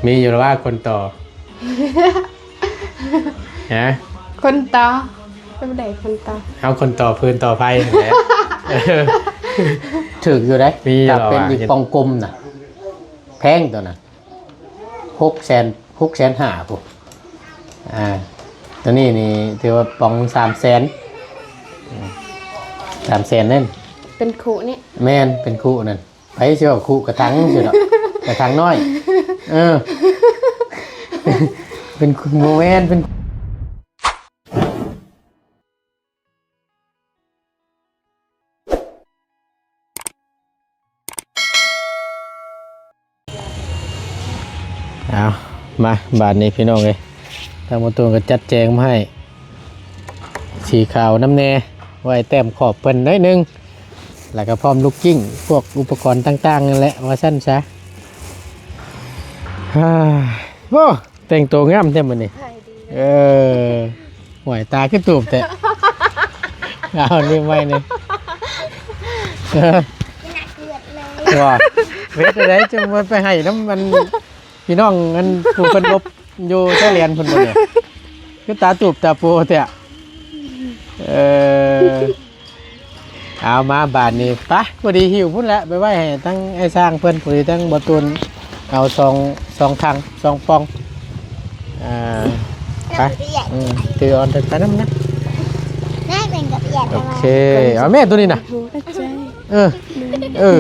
ມີຢູ່ລະວ່າຄົນຕໍ່ ຮະ? ຄົນຕໍ່ ກໍບໍ່ໄດ້ຄົນຕໍ່ ເອົາຄົນຕໍ່ຟືນຕໍ່ໄຟຫັ້ນແຫຼະ. ຖືກຢູ່ເດ້ ມີຢູ່ ຖ້າເປັນອີກ ລະວ່າ ປ່ອງກົມນະ ແພງຕົວນັ້ນ ຫົກແສນ ຫົກແສນຫ້າພຸ້ນ. ອ່າ ຕົວນີ້ນີ້ຖືວ່າປ່ອງສາມແສນ ອືມ ສາມແສນນັ້ນ ເປັນຄຸນີ້ ແມ່ນ ເປັນຄຸນັ້ນ. ໃຜຊິເວົ້າຄຸກະຖັງຊິດອກ ກະຖັງນ້ອຍ ເອີ ເປັນ ບໍ່ແມ່ນ ເປັນ ເອົາ ມາ ບາດນີ້ພີ່ນ້ອງເອີຍ ທາງບໍ່ຕູນກໍຈັດແຈງມາໃຫ້ ສີຂາວນຳແດ່ ໄວ້ແຕ້ມຂອບເພິ່ນໜ້ອຍໜຶ່ງ ແລ້ວກໍພ້ອມລູກກິ້ງ ພວກອຸປະກອນຕ່າງໆນັ້ນແຫຼະ ວ່າຊັ້ນຊະ. ໂອ້ ແຕ່ງໂຕງາມແທ້ມື້ນີ້ ເອີ ຫ້ວຍ ຕາຄືຕູບແທ້ ເອົານີ້ໃໝ່ນີ້ ວ່າ ເຮັດຈັ່ງໃດ ຈຶ່ງບໍ່ໄປໃຫ້ນຳມັນ ພີ່ນ້ອງອັນຜູ້ເພິ່ນອົບຢູ່ຊາຍແດນເພິ່ນບໍ່ນີ້ ຄືຕາຕູບຕາໂປແທ້ ເອີ ເອົາມາບາດນີ້ ໄປ ພໍດີຫິ້ວພຸ້ນແຫຼະ ໄປໄວ້ໃຫ້ທັງອ້າຍຊ້າງເພິ່ນ ພໍດີທັງບໍ່ຕູນເອົາສອງ ສອງຖັງ ສອງປ່ອງ ອ່າ ໄປ ອືມ ຖືເອົາໄປນຳນະ ໂອເຄ ເອົາແມ່ໂຕນີ້ນະ ເອີ ເອີ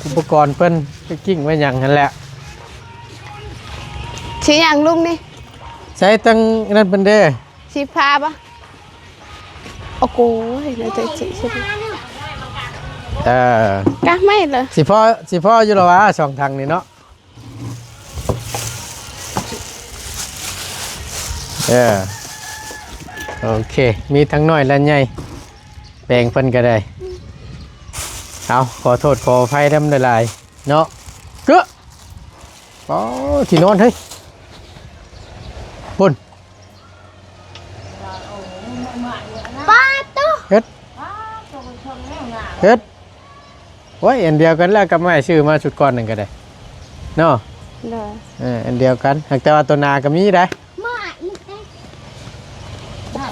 ອຸປະກອນເພິ່ນ ໄປກິ້ງໄວ້ຫຍັງຫັ້ນແຫຼະ. ສີຫຍັງລຸງນີ້ ໃສ່ຕັ້ງນັ້ນເພິ່ນເດ້ ສີຟ້າບໍ່? ໂອ້ໂກຍ ໜ້າຈະສີ ເອີ ກະໄມ້ເລີຍ ຊິພໍ ຊິພໍຢູ່ລະວ່າ ສອງຖັງນີ້ເນາະ ເອີ ໂອເຄ ມີທັງນ້ອຍແລະໃຫຍ່ ແບ່ງເພິ່ນກໍໄດ້ ເອົາ ຂໍໂທດຂໍອະໄພນຳຫຼາຍໆ ເນາະ ເກືອ ອໍ ທີ່ນອນເຮີ້ຍ ພຸ້ນ ປາໂຕ ເຮັດ ເຮັດ ໂອ້ຍ ອັນດຽວກັນແລ້ວກັບໄມ້ຊື້ມາຊຸດກ່ອນນັ້ນກໍໄດ້ ເນາະ ໂດຍ ເອີ ອັນດຽວກັນ ຫາກແຕ່ວ່າໂຕໜາກໍມີໄດ໋.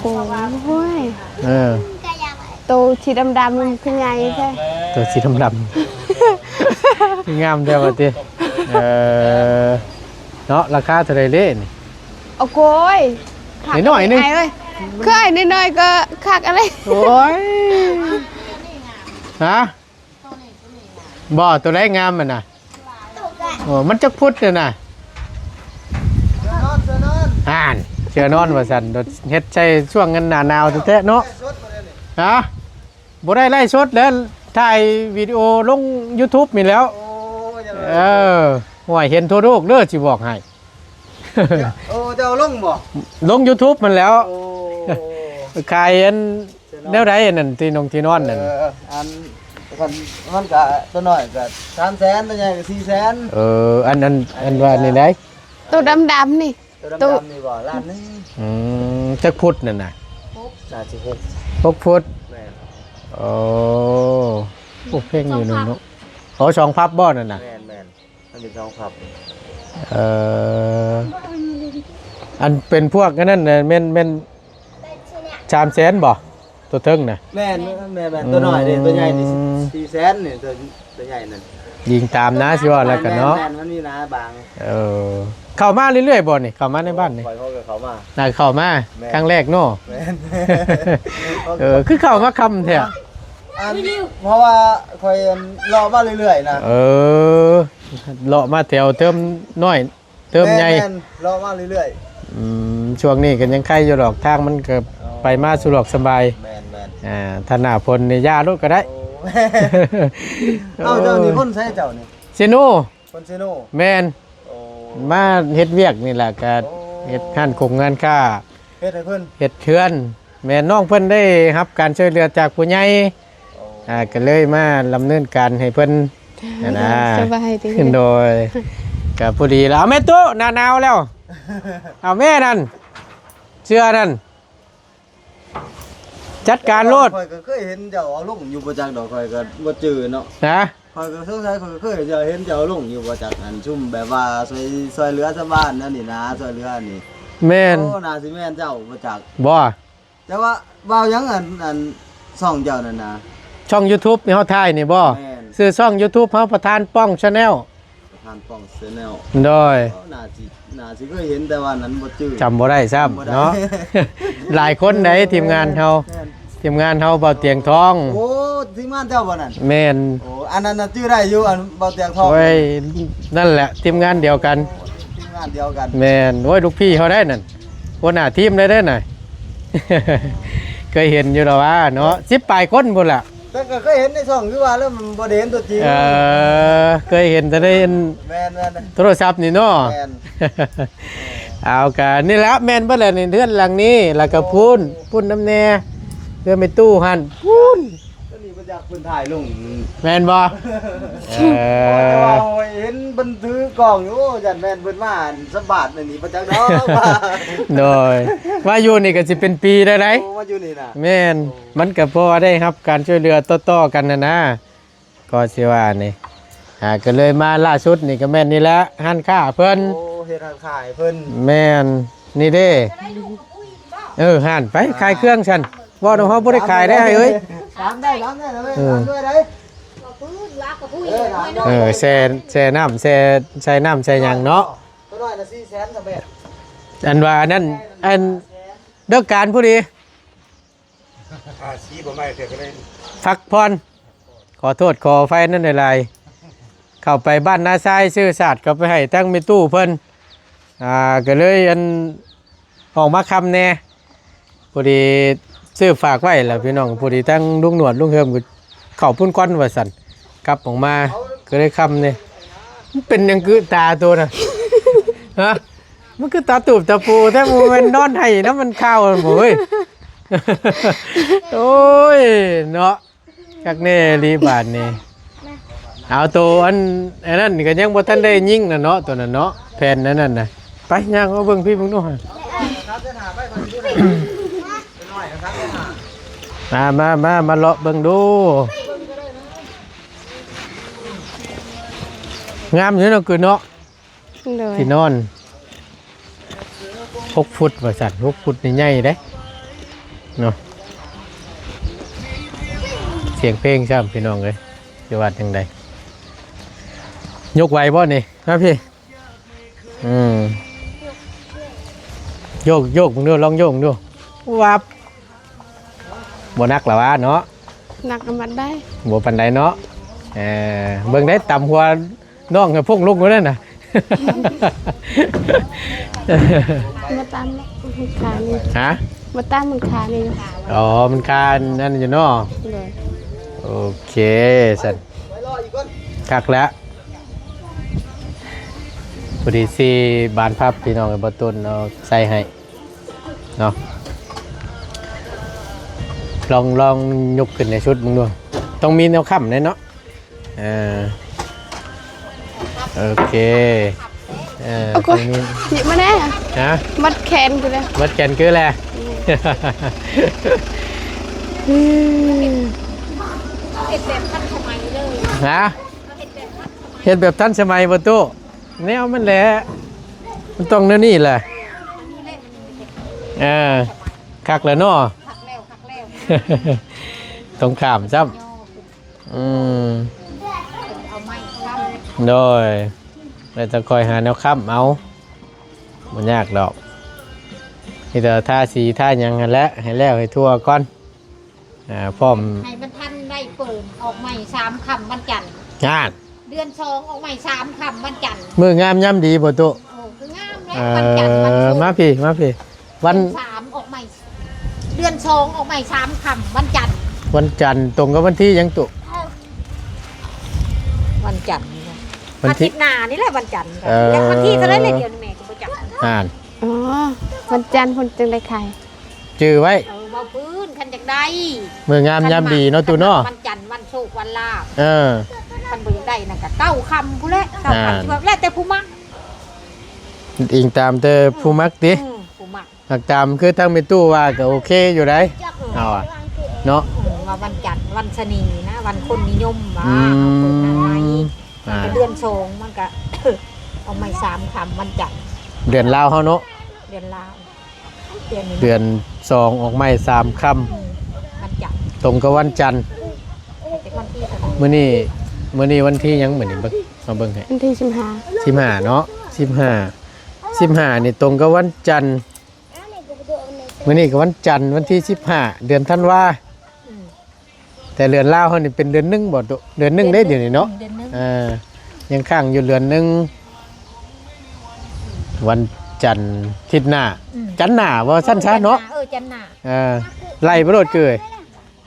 ໂອ້ຍ ເອີ ໂຕສີດຳໆ ມັນຄືໃຫຍ່ແທ້ ໂຕສີດຳໆ ຄືງາມແທ້ວ່າຕິ ເອີ ເນາະ ລາຄາເທົ່າໃດເດ້ນີ້? ໂອ້ໂກຍ ນ້ອຍໆ ນີ້ ອ້າຍເອີຍ ຄືອ້າຍນ້ອຍໆ ກໍຄັກອະໄລ ໂອ້ຍ ຮະ? ບໍ່ ໂຕໃດງາມຫັ້ນນະ? ໂອ້ ມັນຈັກຟຸດຫັ້ນນະ? ອ່ານ ເສື້ອນອນວ່າຊັ້ນ ເຮັດໃສ່ຊ່ວງນັ້ນໜ້າໜາວແທ້ໆເນາະ. ຮະ? ບໍ່ໄດ້ໄລຟ໌ສົດແລ້ວ ຖ່າຍວິດີໂອລົງຢູທູບນີ້ແລ້ວ. ໂອ້ ເອີ ໂອ້ຍ ເຫັນທົ່ວໂລກເດີ ຊິບອກໃຫ້. ໂອ້ ເຈົ້າລົງບໍ່? ລົງຢູທູບຫັ້ນແຫຼ້ວ. ໂອ້ ຂາຍອັນ ແນວໃດອັນນັ້ນ ທີ່ນົງທີ່ນອນນັ້ນ? ເອີ ອັນ ມັນກະຕົວນ້ອຍກະສາມແສນ ຕົວໃຫຍ່ກະສີ່ແສນ. ເອີ ອັນ ອັນ ອັນວ່ານີ້ໃດ? ໂຕດຳໆນີ້ ໂຕດຳໆນີ້ບໍ່ ລ້ານໜຶ່ງ. ອືມ ຈັກຟຸດນັ້ນນະ? ໜ້າຊິຫົກ ຫົກຟຸດ. ແມ່ນ. ໂອ້ ໂອ້ ແພງຢູ່ເນາະ. ໂອ້ ສອງພັບບໍ່ນັ້ນນະ? ແມ່ນໆ ມັນເປັນສອງພັບ. ເອີ ອັນເປັນພວກອັນນັ້ນນະ ແມ່ນ ແມ່ນສາມແສນບໍ່? ຕົວເທິງນະ? ແມ່ນ ແມ່ນໆ ຕົວນ້ອຍເດ້ ຕົວໃຫຍ່ນີ້ ອືມ ສີ່ແສນນີ້ ຕົວ ຕົວໃຫຍ່ນັ້ນ. ຍິງຕາມນະ ຊິວ່າແລ້ວກັນເນາະ. ແມ່ນໆ ມັນມີນາບາງ. ເອີ ເຂົ້າມາເລື້ອຍໆບໍ່ນີ້? ເຂົ້າມາໃນບ້ານນີ້? ຂ້ອຍ ຂ້ອຍກໍເຂົ້າມາ. ນາເຂົ້າມາ ແມ່ນ ຄັ້ງແລກເນາະ. ແມ່ນ. ເອີ ຄືເຂົ້າມາຄ່ຳແທ້? ອັນ ເພາະວ່າຂ້ອຍ ອັນ ເລາະມາເລື້ອຍໆນະ. ເອີ ເລາະມາແຖວເຕີມນ້ອຍ ເຕີມໃຫຍ່. ແມ່ນໆ ເລາະມາເລື້ອຍໆ. ອືມ ຊ່ວງນີ້ກໍຍັງໄຄຢູ່ດອກ ທາງມັນກໍ ອໍ ໄປມາສະດວກສະບາຍ. ແມ່ນໆ ອ່າ ຖ້າໜ້າຝົນນີ້ຢ່າໂລດກໍໄດ້. ໂອ້ ເອົ້າ ເຈົ້ານີ້ຄົນໃສເຈົ້ານີ້? ເຊໂນ. ຄົນເຊໂນ. ແມ່ນ. ໂອ້ ມາເຮັດວຽກນີ້ແຫຼະ ກໍ ໂອ້ ເຮັດຮ້ານຄົງຮ້ານຄ້າ ເຮັດໃຫ້ເພິ່ນ ເຮັດເຮືອນ. ແມ່ນ ນ້ອງເພິ່ນໄດ້ຮັບການຊ່ວຍເຫຼືອຈາກຜູ້ໃຫຍ່. ໂອ້ ອ່າ ກໍເລີຍມາດຳເນີນການໃຫ້ເພິ່ນຫັ້ນນະ. ສະບາຍດີ. ໂດຍ ກໍພໍດີລະ. ເອົາແມ່ຕູ້ ໜ້າໜາວແລ້ວ. ເອົາແມ່ນັ້ນ ເສື້ອນັ້ນ ຈັດການໂລດ. ຂ້ອຍກໍເຄີຍເຫັນເຈົ້າເອົາລົງຢູ່ ບໍ່ຈັກດອກ ຂ້ອຍກໍບໍ່ຈື່ເນາະ. ຮະ? ຂ້ອຍກໍສົງໄສ ຂ້ອຍກໍເຄີຍເຫັນເຈົ້າລົງຢູ່ບໍ່ຈັກ ອັນຊຸມແບບວ່າຊ່ອຍ ຊ່ອຍເຫຼືອຊາວບ້ານແນວນີ້ນະ ຊ່ອຍເຫຼືອນີ້. ແມ່ນ. ໂອ້ ໜ້າຊິແມ່ນເຈົ້າບໍ່ຈັກ. ບໍ່. ແຕ່ວ່າເວົ້າຫຍັງ ອັນ ອັນຊ່ອງເຈົ້ານັ້ນນະ? ຊ່ອງ YouTube ນີ້ເຮົາຖ່າຍນີ້ບໍ່? ແມ່ນ. ຊື່ຊ່ອງ YouTube ເຮົາ ປະທານປ້ອງ Channel. ປະທານປ້ອງ Channel. ໂດຍ. ໂອ້ ໜ້າຊິ ໜ້າຊິເຄີຍເຫັນ ແຕ່ວ່ານັ້ນບໍ່ຈື່ ຈຳບໍ່ໄດ້ຊ້ຳ ຈຳບໍ່ໄດ້ ເນາະ. ຫຼາຍຄົນໃດ ໂອ້ ທີມງານເຮົາ ແມ່ນ ທີມງານເຮົາ ເບົາຕຽງທອງ. ໂອ້ ທີມງານເຈົ້າບໍ່ນັ້ນ? ແມ່ນ. ໂອ້ ອັນນັ້ນນ່ະຈື່ໄດ້ຢູ່ ອັນເບົາຕຽງທອງ. ໂອ້ຍ ນັ້ນແຫຼະ ທີມງານດຽວກັນ ໂອ້ ທີມງານດຽວກັນ. ແມ່ນ. ໂອ້ຍ ລູກພີ່ເຮົາໄດ໋ນັ້ນ ຫົວໜ້າທີມໄດ້ເດ້ນະ. ເຄີຍເຫັນຢູ່ດອກວ່າເນາະ ສິບປາຍຄົນພຸ້ນລະ. ແຕ່ກໍເຄີຍເຫັນໃນຊ່ອງ ຄືວ່າແລ້ວ ມັນບໍ່ໄດ້ເຫັນຕົວຈິງ. ເອີ ເຄີຍເຫັນແຕ່ໃນ ແມ່ນໆ ໂທລະສັບນີ້ເນາະ. ແມ່ນ. ເອົາ ກະນີ້ລະ ແມ່ນເບິດແຫຼະນີ້ ເຮືອນຫຼັງນີ້ ແລ້ວກະພຸ້ນ ພຸ້ນນຳແດ່ ເຮືອນແມ່ຕູ້ຫັ້ນ ພຸ້ນ. ຕົວນີ້ເພິ່ນຢາກເພິ່ນຖ່າຍລົງ ແມ່ນບໍ່? ເອີ ແຕ່ວ່າເຫັນເພິ່ນຖືກ້ອງຢູ່ ຢ້ານແມ່ນເພິ່ນມາສຳພາດອັນນີ້ບໍ່ຈັກດອກ. ໂດຍ ມາຢູ່ນີ້ກໍຊິເປັນປີໄດ້ໄດ໋. ໂອ້ ມາຢູ່ນີ້ນະ. ແມ່ນ. ມັນກໍພໍໄດ້ຮັບການຊ່ວຍເຫຼືອຕໍ່ໆກັນຫັ້ນນະ ກໍຊິວ່ານີ້ ອ່າ ກໍເລີຍມາລ່າສຸດນີ້ກໍແມ່ນນີ້ແຫຼະ ຮ້ານຄ້າເພິ່ນ. ໂອ້ ເຮັດຮ້ານຄ້າໃຫ້ເພິ່ນ. ແມ່ນ. ນີ້ເດ້ ເອີ ຫັ້ນ ໄປຂາຍເຄື່ອງຊັ້ນ ເວົ້ານຳເຮົາບໍ່ໄດ້ຂາຍໄດ໋ອ້າຍເອີຍ. ຕາມໄດ້ ຕາມໄດ້ ເອີ ຕາມດ້ວຍໄດ໋. ເອີ ແຊ່ ແຊ່ນ້ຳ ແຊ່ ໃສ່ນ້ຳໃສ່ຫຍັງເນາະ. ຕົວນ້ອຍລະສີ່ແສນ ສະແບບ ອັນວ່າອັນນັ້ນ ອັນເລີກການພໍດີ ອ່າ ສີບໍ່ໄໝ້ເທື່ອກໍເລີຍ ພັກຜ່ອນ ຂໍໂທດຂໍອະໄພນຳຫຼາຍໆ. ເຂົ້າໄປບ້ານນາຊາຍ ຊື້ສາດເຂົ້າໄປໃຫ້ທາງແມ່ຕູ້ເພິ່ນ ອ່າ ກໍເລີຍ ອັນ ອອກມາຄ່ຳແດ່ ພໍດີຊື້ຝາກໄວ້ລະພີ່ນ້ອງ. ພໍດີທາງລຸງໜວດລຸງເຮີມກໍເຂົ້າພຸ້ນກ່ອນວ່າຊັ້ນ ກັບອອກມາກໍເລີຍຄ່ຳແດ່. ມັນເປັນຫຍັງຄືຕາໂຕນະ? ຮະ? ມັນຄືຕາຕູບຕາປູແທ້ ບໍ່ແມ່ນນອນໄຫ້ນຳມັນຄາວບໍ່ເອີຍ? ໂອ້ຍ ເນາະ ຄັກແນ່ອີ່ຫຼີບາດນີ້. ເອົາ ໂຕອັນ ອັນນັ້ນກໍຍັງບໍ່ທັນໄດ້ຍິງນະເນາະ ໂຕນັ້ນເນາະ ແຜ່ນອັນນັ້ນນະ. ໄປ ຍ່າງມາເບິ່ງພີ້ເບິ່ງດູ. ມາ ມາ ມາ ມາເລາະເບິ່ງດູ. ງາມຢູ່ເນາະ ຄືເນາະ. ໂດຍ ທີ່ນອນຫົກຟຸດວ່າຊັ້ນ ຫົກຟຸດນີ້ໃຫຍ່ເດ້ເນາະ. ສຽງເພງຊ້ຳ ພີ່ນ້ອງເອີຍ ຊິວ່າຈັ່ງໃດ? ຍົກໄຫວບໍ່ນີ້? ມາພີ້ ອືມ ໂຍກ ໂຍກເບິ່ງດູ ລອງໂຍກເບິ່ງດູ. ວັບ ບໍ່ໜັກລະຫວາເນາະ? ໜັກນຳມັນໄດ໋ ບໍ່ປານໃດເນາະ. ເອີ ເບິ່ງໄດ້ຕຳຫົວນ້ອງໃຫ້ພົງລົງຢູ່ນັ້ນນະ. ບໍ່ຕຳ ມັນຄານີ້. ຮະ? ບໍ່ຕຳ ມັນຄານີ້. ອໍ ມັນຄານັ້ນຢູ່ເນາະ. ໂດຍ ໂອເຄຊັ້ນ ຄັກແລ້ວ. ພໍດີຊີ້ບານພັບ ພີ່ນ້ອງເອີຍ ບໍ່ຕົ້ນເອົາໃສ່ໃຫ້ ເນາະ. ລອງ ລອງຍົກຂຶ້ນໃຫ້ສຸດເບິ່ງດູ ຕ້ອງມີແນວຄ້ຳແດ່ເນາະ. ເອີ ໂອເຄ ເອີ ໂອ້ຍ ຕ້ອງມີ ນີ້ມາແດ່. ຮະ? ມັດແຂນຄືແລ້ວ ມັດແຂນຄືແລ້ວ. ອືມ ເຮັດແບບທັນສະໄໝເລີຍ. ຮະ? ເຮັດແບບທັນສະໄໝບໍ່ຕູ້? ແນວມັນແຫຼະ ມັນຕ້ອງແນວນີ້ແຫຼະ. ເອີ ຄັກແລ້ວເນາະ ຄັກແລ້ວ ຄັກແລ້ວ ຕ້ອງຂ້າມຊ້ຳ. ອືມ ເອົາໄມ້ຄ້ຳ ໂດຍ ແລ້ວຈະຄ່ອຍຫາແນວຄ້ຳເອົາ ບໍ່ຍາກດອກ. ມີແຕ່ທາສີທາຫຍັງຫັ້ນແຫຼະ ໃຫ້ແລ້ວໃຫ້ທົ່ວກ່ອນ. ອ່າ ພ້ອມ ໃຫ້ມັນທັນໄດ້ເປີດ ອອກໃໝ່ສາມຄ່ຳວັນຈັນ. ນັ້ນ ເດືອນສອງອອກໃໝ່ສາມຄ່ຳວັນຈັນ. ມື້ງາມຍາມດີບໍ່ຕູ້? ໂອ້ ຄືງາມແລ້ວ ເອີ ວັນຈັນ ວັນສຸກ. ມາພີ້ ມາພີ້ ວັນ ເດືອນສາມອອກໃໝ່ ເດືອນສອງອອກໃໝ່ສາມຄ່ຳວັນຈັນ. ວັນຈັນຕົງກັບວັນທີຫຍັງຕູ້? ວັນຈັນ ວັນທີ ອາທິດໜ້ານີ້ແຫຼະວັນຈັນ. ເອີ ແລ້ວວັນທີເທົ່າໃດແລ້ວ ດຽວນີ້ແມ່ກໍບໍ່ຈັກ. ຫັ້ນ ອໍ ວັນຈັນເພິ່ນຈຶ່ງໄດ້ຂາຍ. ຈື່ໄວ້ ເອີ ເວົ້າພື້ນ ຄັນຢາກໄດ້ ມື້ງາມຍາມດີເນາະ ຕູ້ເນາະ ວັນຈັນ ວັນໂຊກ ວັນລາບ. ເອີ ຄັນບໍ່ຢາກໄດ້ນັ້ນກໍເກົ້າຄ່ຳພຸ້ນແຫຼະ ເກົ້າຄ່ຳ ແລ້ວແຕ່ຜູ້ມັກ ອີງຕາມແຕ່ຜູ້ມັກຕິ. ອືມ ຜູ້ມັກ ມັກຕາມ ຄືທາງແມ່ຕູ້ວ່າກໍໂອເຄຢູ່ໄດ໋ ເອີ ເຮົາອະເນາະ. ອືມ ວ່າວັນຈັນ ວັນຊະນີນະ ວັນຄົນນິຍົມວ່າ ອືມ ເຮົາເປີດງານໃໝ່ ອ່າ ເດືອນສອງມັນກະ ອອກໃໝ່ສາມຄ່ຳວັນຈັນ ເດືອນລາວເຮົາເນາະ ເດືອນລາວ ເດືອນນີ້ ເດືອນສອງອອກໃໝ່ສາມຄ່ຳ ອືມ ວັນຈັນ ຕົງກັບວັນຈັນ ເປັນວັນທີເທົ່າໃດ ມື້ນີ້ ມື້ນີ້ວັນທີຫຍັງ? ມື້ນີ້ເບິ່ງ ມາເບິ່ງໃຫ້ ວັນທີສິບຫ້າ ສິບຫ້າເນາະ ສິບຫ້າ ສິບຫ້ານີ້ຕົງກັບວັນຈັນ ມື້ນີ້ກໍວັນຈັນ ວັນທີສິບຫ້າ ເດືອນທັນວາ ອືມ ແຕ່ເດືອນລາວເຮົານີ້ເປັນເດືອນໜຶ່ງບໍ່ຕຸ? ເດືອນໜຶ່ງເດ້ ເດືອນໜຶ່ງ ດຽວນີ້ເນາະ ອືມ ເດືອນໜຶ່ງ ເອີ ຍັງຄ້າງຢູ່ເດືອນໜຶ່ງ ວັນຈັນທິດໜ້າ ອືມ ຈັນໜ້າວ່າຊັ້ນຊະເນາະ ເອີ ຈັນໜ້າ ເອີ ໄລ່ໄປໂລດເກີຍ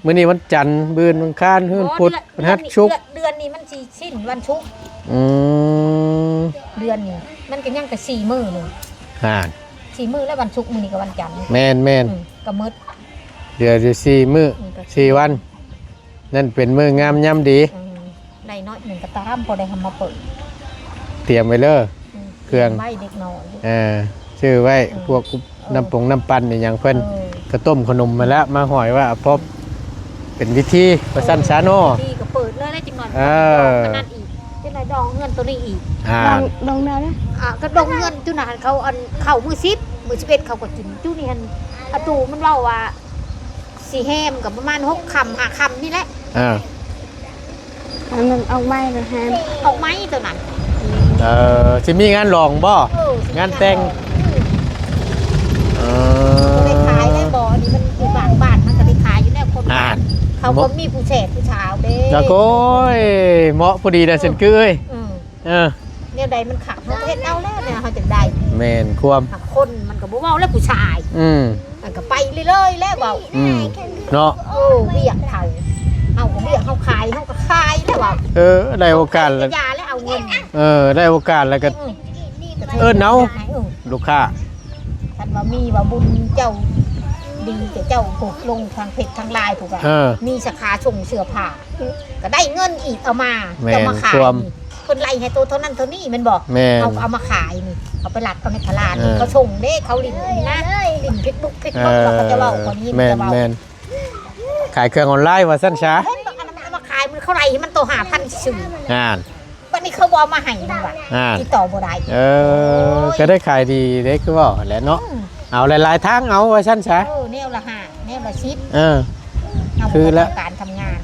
ມື້ນີ້ວັນຈັນ ມື້ອື່ນວັນອັງຄານ ມື້ພຸດ ເອີ ວັນຫັດ ເດືອນ ສຸກ ເດືອນນີ້ມັນຊິສິ້ນວັນສຸກ ອືມ ເດືອນນີ້ມັນກໍຍັງແຕ່ສີ່ມື້ໜຶ່ງ ອ່າ ສີ່ມື້ແລ້ວ ວັນສຸກ ມື້ນີ້ກໍວັນຈັນ ແມ່ນໆ ອືມ ກໍໝົດ ເຫຼືອຢູ່ສີ່ມື້ ອືມ ກໍສີ່ວັນ ນັ້ນເປັນມື້ງາມຍາມດີ ອືມ ໄດ້ໜ້ອຍໜຶ່ງກໍຕາມ ພໍໄດ້ເອົາມາເປີດ ຕຽມໄວ້ເດີ ອືມ ເຄື່ອງ ຕຽມໄວ້ເດັກນ້ອຍ ເອີ ຊື້ໄວ້ ອືມ ພວກ ເອີ ນ້ຳປົງນ້ຳປັ່ນອີ່ຫຍັງເພິ່ນ ເອີ ກະຕົ້ມຂະໜົມຫັ້ນແຫຼະ ມາຫ້ອຍໄວ້ ເອົາພໍເປັນພິທີວ່າຊັ້ນຊະເນາະ ພິທີກໍເປີດເລີຍ ແລ້ວຈັກໜ້ອຍ ເອີ ອັນນັ້ນອີກ ຈັກໜ້ອຍດອງເຮືອນໂຕນີ້ອີກ ອ່າ ດອງ ດອງແນວໃດ ອ່າ ກໍດອງເຮືອນຈຸນັ້ນ ເຂົາອັນ ເຂົ້າມື້ສິບ ມື້ສິບເອັດເຂົາກໍກິນ ຈຸນີ້ຫັ້ນ ອາຕູມັນເວົ້າວ່າ ຊິແຮມກໍປະມານຫົກຄ່ຳຫ້າຄ່ຳນີ້ແຫຼະ ອ່າ ອັນນັ້ນອອກໃໝ່ແລ້ວແຮມ ອອກໃໝ່ໂຕນັ້ນ ເອີ ຊິມີງານຫຼອງບໍ່? ເອີ ຊິມີງານແຕ່ງ ງານຫຼອງ ເອີ ກໍໄດ້ຂາຍໄດ້ບໍ່? ອັນນີ້ມັນຢູ່ບາງບ້ານມັນກໍໄດ້ຂາຍຢູ່ແລ້ວ ຄົນ ອ່າ ເຂົາກໍມີຜູ້ແຊດຜູ້ສາວເດ້ ໂອ້ຍ ເໝາະພໍດີນະ ເອີ ເຊັ່ນຄືເອີຍ ເອີ ເອີ ແນວໃດມັນຄັກ ເຮົາກໍເຮັດເອົາແລ້ວ ແນວເຮົາຈັ່ງໄດ້ ແມ່ນຄວາມ ຄົນມັນກໍບໍ່ເວົ້າແລ້ວ ຜູ້ຊາຍ ອືມ ມັນກໍໄປເລື້ອຍໆແລ້ວ ເວົ້າ ອືມ ເນາະ ເອີ ວຽກເຂົາ ເຮົາກໍວຽກ ເຮົາຂາຍ ເຮົາກໍຂາຍແລ້ວ ເວົ້າ ເອີ ໄດ້ໂອກາດແລ້ວ ຢ່າແລ້ວ ເອົາເງິນ ເອີ ໄດ້ໂອກາດແລ້ວກໍ ອືມ ເອີ້ນເອົາ ເອີ ລູກຄ້າ ຄັນວ່າມີວ່າບຸນເຈົ້າດີ ແຕ່ເຈົ້າໂພສລົງທາງເຟສທາງລາຍພຸ້ນ ເອີ ມີສາຂາສົ່ງເສື້ອຜ້າ ກໍໄດ້ເງິນອີກ ເອົາມາ ແມ່ນ ຈະມາຂາຍ ຄວາມ ນີ້ ເພິ່ນໄລ່ໃຫ້ໂຕເທົ່ານັ້ນເທົ່ານີ້ແມ່ນບໍ່? ແມ່ນ ເຮົາກໍເອົາມາຂາຍນີ້ ເອົາໄປລັດເອົາໃນຕະຫຼາດນີ້ ເອີ ເຂົາສົ່ງເດ້ ເຂົາຫຼິ້ນນີ້ນະ ຫຼິ້ນເຟສບຸກເຟສບຸກ ເອີ ເຂົາກໍຈະເວົ້າ ເຂົານີ້ມັນຈະເວົ້າ ແມ່ນໆ ຂາຍເຄື່ອງອອນລາຍວ່າຊັ້ນຊະ ເຫັນບໍ່ ອັນນັ້ນມັນເອົາມາຂາຍ ມັນ ເຂົາໄລ່ໃຫ້ມັນໂຕຫ້າພັນຊື່ໆ ນັ້ນ ບັດນີ້ເຂົາບໍ່ເອົາມາໃຫ້ມັນວ່າ ນັ້ນ ຕິດຕໍ່ບໍ່ໄດ້ ເອີ ໂອ້ຍ ກໍໄດ້ຂາຍດີເດ້ ຄືເວົ້າຫັ້ນແຫຼະເນາະ ອືມ ເອົາຫຼາຍໆທາງເອົາວ່າຊັ້ນຊະ ເອີ ແນວລະຫ້າ ແນວລະສິບ ເອີ ເຮົາ ຄືລະ ການທຳງານ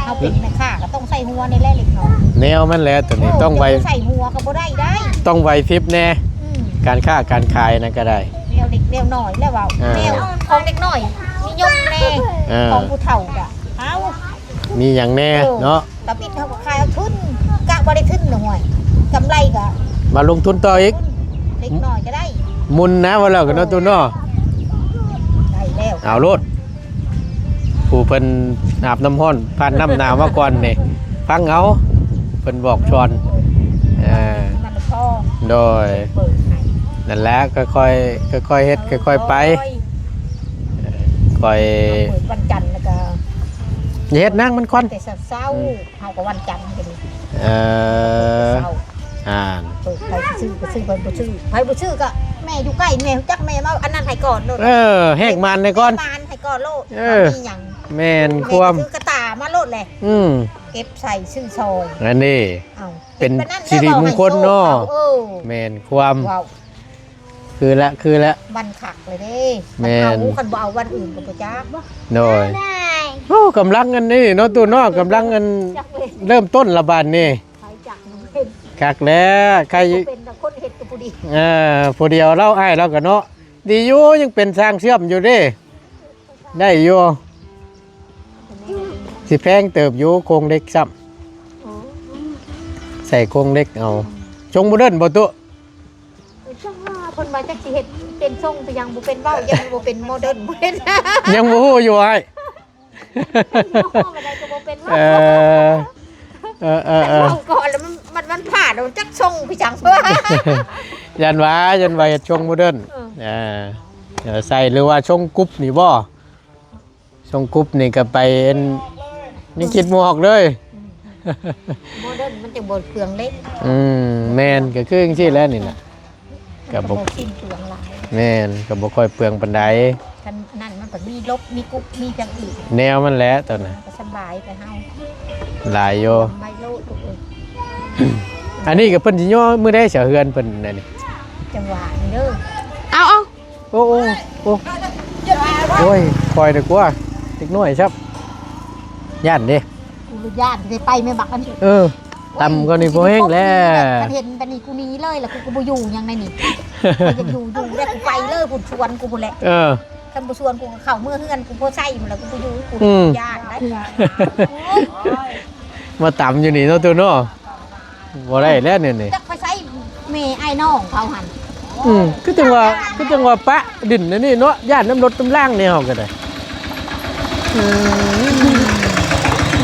ເຮົາເປັນແມ່ຄ້າກໍຕ້ອງໃສ່ຫົວນີ້ແຫຼະເລັກນ້ອຍ ແນວມັນແຫຼະ ໂຕນີ້ ໂອ້ ຕ້ອງໄວ ຈະບໍ່ໃສ່ຫົວກໍບໍ່ໄດ້ໄດ໋ ຕ້ອງໄວພຣິບແດ່ ອືມ ການຄ້າການຂາຍນັ້ນກໍໄດ້ ແນວເລັກແນວນ້ອຍແລ້ວເວົ້າ ອ່າ ແນວຂອງເດັກນ້ອຍນິຍົມແດ່ ອ່າ ຂອງຜູ້ເຖົ້າກໍເອົາ ມີຫຍັງແດ່ ເອີ ເນາະ ຕຳອິດເຮົາກໍຂາຍເອົາທຶນ ກະບໍ່ໄດ້ທຶນນະ ຫ້ວຍ ກຳໄລກໍມາລົງທຶນຕໍ່ອີກ ເລັກນ້ອຍກໍໄດ້ ໝຸນນະ ວ່າແລ້ວກໍເນາະ ຕູ້ເນາະ ໄດ້ແລ້ວ ເອົາໂລດ ຜູ້ເພິ່ນອາບນ້ຳຮ້ອນຜ່ານນ້ຳໜາວມາກ່ອນນີ້ ຟັງເອົາ ເພິ່ນບອກສອນ ເອີ ມັນພໍ ໂດຍ ເປີດໃຫ້ ນັ້ນແຫຼະ ຄ່ອຍໆ ຄ່ອຍໆເຮັດ ເອີ ຄ່ອຍໆໄປ ໂອ້ຍ ຄ່ອຍ ເປີດວັນຈັນແລ້ວກໍ ຢ່າເຮັດນາງ ມັນຄວັນ ແຕ່ເຊົ້າໆ ອືມ ເຮົາກໍວັນຈັນເປັນ ເອີ ເຊົ້າ ອ່າ ເປີດ ໃຜຊິຊື້ກໍຊື້ ໃຜບໍ່ຊື້ ໃຜບໍ່ຊື້ກໍແມ່ຢູ່ໃກ້ ແມ່ຮູ້ຈັກ ແມ່ມາອັນນັ້ນໃຫ້ກ່ອນໂລດ ເອີ ແຫກມານໃຫ້ກ່ອນ ແຫກມານໃຫ້ກ່ອນໂລດ ເອີ ວ່າມີຫຍັງ ແມ່ນ ແມ່ ຄວາມ ກໍຖືກະຕ່າມາໂລດແຫຼະ ອືມ ເກັບໃສ່ຊື້ຊອຍ ອັນນີ້ ເອົາ ເປັນ ເປັນປານນັ້ນ ສິລິມຸງຄົນເນາະ ເອີ ແມ່ນຄວາມ ເວົ້າ ຄືລະ ຄືລະ ມັນຄັກເລີຍເດ້ ແມ່ນ ຄັນເອົາ ຄັນບໍ່ເອົາວັນອື່ນກໍບໍ່ຈັກ ໂດຍ ໂອ້ ກຳລັງອັນນີ້ເນາະ ຕູ້ເນາະ ກຳລັງອັນ ຈັກເລີຍ ເລີ່ມຕົ້ນລະບາດນີ້ ໃຜຈັກເປັນ ຄັກແລ້ວ ໃຜ ບໍ່ເປັນແຕ່ຄົນເຮັດກໍຜູ້ດຽວ ເອີ ຜູ້ດຽວລາວ ອ້າຍລາວກໍເນາະ ດີຢູ່ ຍັງເປັນຊ່າງເຊື່ອມຢູ່ເດ້ ໄດ້ຢູ່ ຊິແພງເຕີບຢູ່ ໂຄງເຫຼັກຊ້ຳ ໂອ້ ໃສ່ໂຄງເຫຼັກເອົາ ຊົງໂມເດີນບໍ່ຕຸ? ເອີ ຈັ່ງວ່າເພິ່ນວ່າຈັກຊິເຮັດເປັນຊົງຄືຫຍັງ ບໍ່ເປັນເວົ້າ ຍັງບໍ່ເປັນໂມເດີນ ບໍ່ເປັນ ຍັງບໍ່ຮູ້ຢູ່ອ້າຍ ເປັນຍີ່ຫໍ້ໃດກໍບໍ່ເປັນເວົ້າ ເອີ ເອີ ເອີ ເອີ ເວົ້າກ່ອນແລ້ວມັນ ມັນ ມັນພາດ ມັນຈັກຊົງຄືຫຍັງ ຢ້ານວ່າ ຢ້ານວ່າເຮັດຊົງໂມເດີນ ເອີ ເອີ ໃສ່ ຫຼືວ່າຊົງກຸບນີ້ບໍ່? ຊົງກຸບນີ້ກໍໄປອັນ ຍັງຄິດບໍ່ອອກເລີຍ ອືມ ໂມເດີນມັນຈັ່ງບໍ່ເປືອງເຫຼັກ ອືມ ແມ່ນ ກໍຄືຈັ່ງຊີ້ແຫຼະນີ້ນະ ກໍບໍ່ ກໍບໍ່ສິ້ນເປືອງຫຼາຍ ແມ່ນ ກໍບໍ່ຄ່ອຍເປືອງປານໃດ ຄັນນັ້ນມັນ ມີລົບ ມີກຸບ ມີຫຍັງອີກ ແນວມັນແຫຼະຕອນນັ້ນ ກໍສະບາຍໄປເຮົາ ຫຼາຍຢູ່ ໄປໂລດ ອັນນີ້ກໍເພິ່ນຊິຍໍມື້ໃດ ສະເຮືອນເພິ່ນນັ້ນນີ້ ຈັງຫວະນີ້ເດີ ເອົາ ເອົາ ໂອ້ ໂອ້ ໂອ້ ໂອ້ຍ ປ່ອຍດີກວ່າ ເດັກນ້ອຍຊັບ ຢ້ານເດ້ ກູຢ້ານຊິໄປແມ່ບັກອັນນີ້ ເອີ ຕ່ຳກວ່ານີ້ບໍ່ແຮງແລ້ວ ຄັນເຫັນແບບນີ້ກູໜີເລີຍ ແລ້ວກູກໍບໍ່ຢູ່ຫຍັງໃນນີ້ ຂ້ອຍຢາກຢູ່ ຢູ່ແລ້ວກູໄປເລີຍພຸ້ນ ຊວນກູພຸ້ນແຫຼະ ເອີ ຄັນບໍ່ຊວນກູກໍເຂົ້າເມືອເຮືອນ ກູບໍ່ໃຊ້ພຸ້ນແຫຼະ ກູບໍ່ຢູ່ ກູ ອືມ ຢ້ານໄດ໋ ມາຕ່ຳຢູ່ນີ້ເນາະ ຕູ້ເນາະ ບໍ່ໄດ້ແລ້ວແນວນີ້ ຈັກໄປໃຊ້ແມ່ອ້າຍນ້ອງເຂົາຫັ້ນ ອືມ ຄືຈັ່ງວ່າ ຄືຈັ່ງວ່າປະດິນອັນນີ້ເນາະ ຢ້ານນຳລົດນຳລາງແນວເຮົາກໍໄດ້ ອື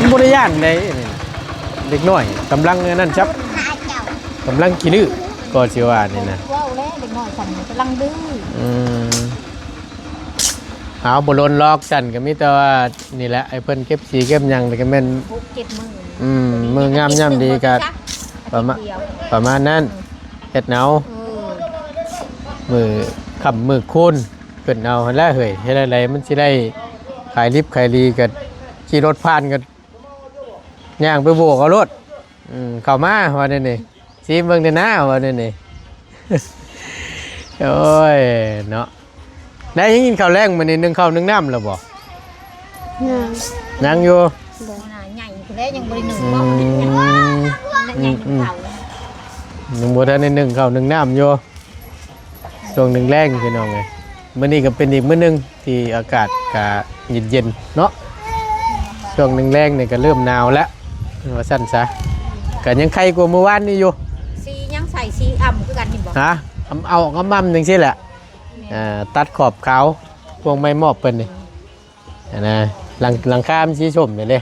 ມ ມັນບໍ່ໄດ້ຢ້ານໃດ໋ ເດັກນ້ອຍກຳລັງອັນນັ້ນຊັບ ກຳລັງຂີ້ດື້ ກໍຊິວ່ານີ້ນະ ເວົ້າແລ້ວເດັກນ້ອຍຊັ້ນກຳລັງດື້ ອືມ ເອົາ ບໍ່ດົນຫຼອກຊັ້ນ ກໍມີແຕ່ວ່ານີ້ແຫຼະ ໃຫ້ເພິ່ນເກັບສີເກັບຫຍັງ ແລ້ວກໍແມ່ນ ຫົກເຈັດມື້ ອືມ ມື້ງາມຍາມດີກໍປະມານ ປະມານນັ້ນ ເຮັດເອົາ ເອີ ມື້ຄ່ຳມື້ຄູນຂຶ້ນເອົາຫັ້ນແຫຼະເຮີ້ຍ ເຮັດແນວໃດມັນຊິໄດ້ຂາຍດິບຂາຍດີ ກໍຂີ່ລົດຜ່ານກໍຍ່າງໄປໂບກເອົາໂລດ ອືມ ເຂົ້າມາວ່າແນວນີ້ ຊີມເບິ່ງແດ່ນາວ່າແນວນີ້ ໂອ້ຍເນາະ ໄດ້ກິນເຂົ້າແລງມື້ນີ້ ໜຶ້ງເຂົ້າໜຶ້ງນ້ຳແລ້ວບໍ່? ຍັງ ຍັງຢູ່ ໂດຍ ໜ້າໃຫຍ່ພຸ້ນແຫຼະ ຍັງບໍ່ໄດ້ໜຶ້ງ ອືມ ບໍ່ ອືມ ອືມ ຍັງບໍ່ທັນໄດ້ໜຶ້ງເຂົ້າໜຶ້ງນ້ຳຢູ່ ຊ່ວງແລງໆ ພີ່ນ້ອງເອີຍ ມື້ນີ້ກໍເປັນອີກມື້ໜຶ່ງທີ່ອາກາດກະເຢັນໆ ເນາະ ຊ່ວງແລງໆ ນີ້ກໍເລີ່ມໜາວແລ້ວ ວ່າຊັ້ນຊະ ກໍຍັງໄຄກວ່າມື້ວານນີ້ຢູ່ ສີຫຍັງໃສ່ ສີອຳຄືກັນນີ້ບໍ່? ຮະ ອຳ ເອົາອຳໆ ຈັ່ງຊີ້ແຫຼະ ແມ່ນ ເອີ ຕັດຂອບຂາວ ພວກໄມ້ມອບເພິ່ນນີ້ ອືມ ຫັ້ນນະ ຫຼັງ ຫຼັງຄາມັນສີສົ້ມນີ້ເດ້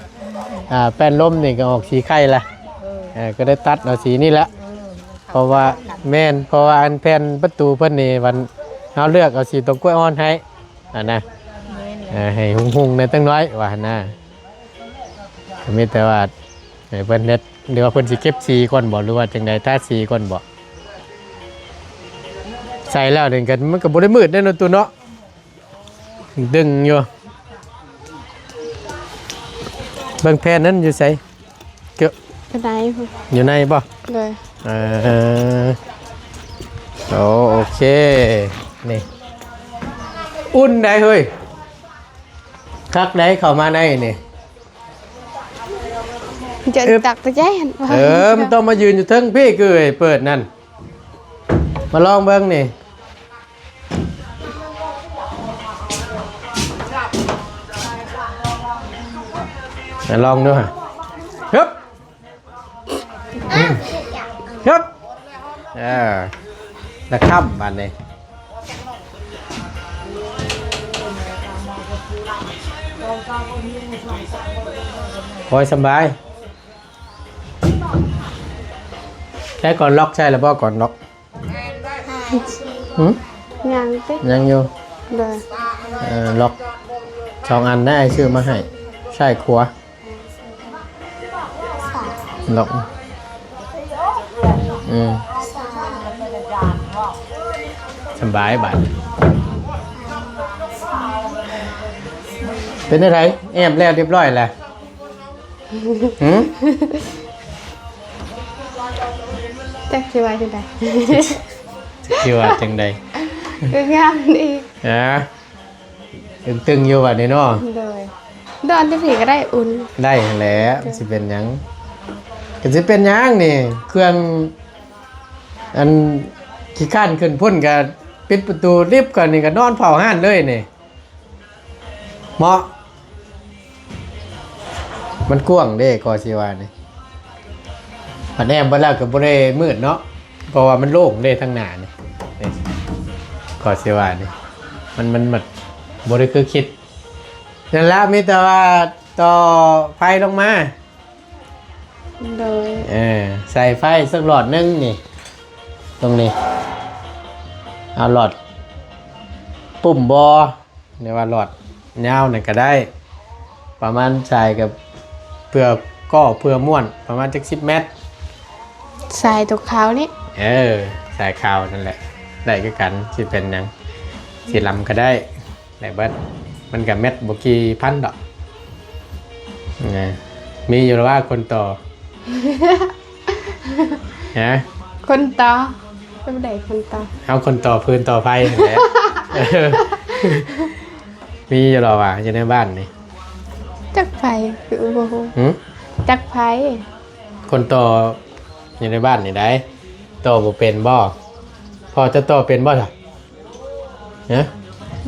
ອ່າ ແປ້ນລົມນີ້ກໍອອກສີໄຂ່ລະ ເອີ ເອີ ກໍໄດ້ຕັດເອົາສີນີ້ລະ ເອີ ເພາະວ່າ ແມ່ນ ເພາະວ່າອັນແຜ່ນປະຕູເພິ່ນນີ້ ມັນ ເຮົາເລືອກເອົາສີຕົງກ້ວຍອ່ອນໃຫ້ຫັ້ນນະ ແມ່ນແຫຼະ ເອີ ໃຫ້ຮຸ່ງໆ ແດ່ຈັກໜ້ອຍວ່າຫັ້ນນະ ກໍມີແຕ່ວ່າໃຫ້ເພິ່ນເຮັດ ຫຼືວ່າເພິ່ນຊິເກັບສີກ່ອນບໍ່ ຫຼືວ່າຈັ່ງໃດ ທາສີກ່ອນບໍ່ ໃສ່ແລ້ວນີ້ກໍ ມັນກໍບໍ່ໄດ້ມືດເດ້ເນາະ ຕູ້ເນາະ. ດຶງຢູ່ ເບິ່ງແຜ່ນນັ້ນຢູ່ໃສ? ເກີ ຢູ່ໃນພຸ້ນ ຢູ່ໃນບໍ່? ໂດຍ ເອີ ໂອ ໂອເຄ ນີ້ ອຸ່ນໄດ໋ເຮີ້ຍ ຄັກໄດ໋ ເຂົ້າມາໃນນີ້ ຈະ ອຶບ ຕັກໄປໃຈຫັ້ນ ເອີ ມັນຕ້ອງມາຢືນຢູ່ເທິງພີ້ ຄືເປີດນັ້ນ ມາລອງເບິ່ງນີ້ ລອງດູຮະ ຮຶບ ຮຶບ ເອີ ລະຄ້ຳບາດນີ້ ໂອ້ຍ ສະບາຍ ແຄ່ກ່ອນລັອກໃສ່ລະບໍ່ ກ່ອນລັອກ? ຫຶ? ຍັງຕິ ຍັງຢູ່ ໂດຍ ເອີ ລັອກສອງອັນໄດ້ ອ້າຍຊື້ມາໃຫ້ ຊ້າຍຂວາ ລັອກ ອືມ ສະບາຍບາດນີ້ ເປັນຈັ່ງໃດ ແອ້ມແລ້ວຮຽບຮ້ອຍແລ້ວ? ຫຶ? ຈັກຊິວ່າຈັ່ງໃດ ຈັກຊິວ່າຈັ່ງໃດ ກໍງາມດີ ຮະ ຕຶງໆ ຢູ່ບາດນີ້ເນາະ ໂດຍ ດອນແຕ່ພີ້ກໍໄດ້ ອຸ່ນ ໄດ້ຫັ້ນແຫຼະ ໂດຍ ຊິເປັນຫຍັງ ກໍຊິເປັນຫຍັງນີ້ ເຄື່ອງ ອັນ ຂີ້ຄ້ານຂຶ້ນພຸ້ນ ກໍປິດປະຕູລິບກ່ອນນີ້ ກໍນອນເຝົ້າຮ້ານເລີຍນີ້ ເໝາະ ມັນກວ້າງເດ້ ກໍຊິວ່ານີ້ ມັນແອ້ມເບິດແລ້ວກໍບໍ່ໄດ້ມືດເນາະ ເພາະວ່າມັນໂລ່ງເດ້ທາງໜ້ານີ້ ນີ້ ກໍຊິວ່ານີ້ ມັນ ມັນ ມັນບໍ່ໄດ້ຄືຄິດ ນັ້ນລະ ມີແຕ່ວ່າຕໍ່ໄຟລົງມາ ໂດຍ ເອີ ໃສ່ໄຟສັກຫຼອດໜຶ່ງນີ້ ຕົງນີ້ ເອົາຫຼອດປຸ້ມບໍ່ ຫຼືວ່າຫຼອດຍາວນັ້ນກໍໄດ້ ປະມານສາຍກັບເພື່ອກໍເພື່ອມ້ວນ ປະມານຈັກສິບແມັດ ສາຍຕົວຂາວນີ້ ເອີ ສາຍຂາວນັ້ນແຫຼະ ໄດ້ຄືກັນ ຊິເປັນຫຍັງ ສີດຳກໍໄດ້ ໄດ້ເບິດ ມັ ມັນກໍແມັດບໍ່ກີ່ພັນດອກນະ. ມີຢູ່ລະວ່າຄົນຕໍ່ ຮະ? ຄົນຕໍ່ ບໍ່ໄດ້ຄົນຕໍ່ ເອົາຄົນຕໍ່ຟືນຕໍ່ໄຟຫັ້ນແຫຼະ. ມີຢູ່ລະວ່າຢູ່ໃນບ້ານນີ້ ຈັກໃຜ ຄືບໍ່ຮູ້. ຫື? ຈັກໃຜ? ຄົນຕໍ່ຢູ່ໃນບ້ານນີ້ໃດ໋ ຕໍ່ບໍ່ເປັນບໍ່? ພໍ່ເຈົ້າຕໍ່ເປັນບໍ່ລະ? ຮະ?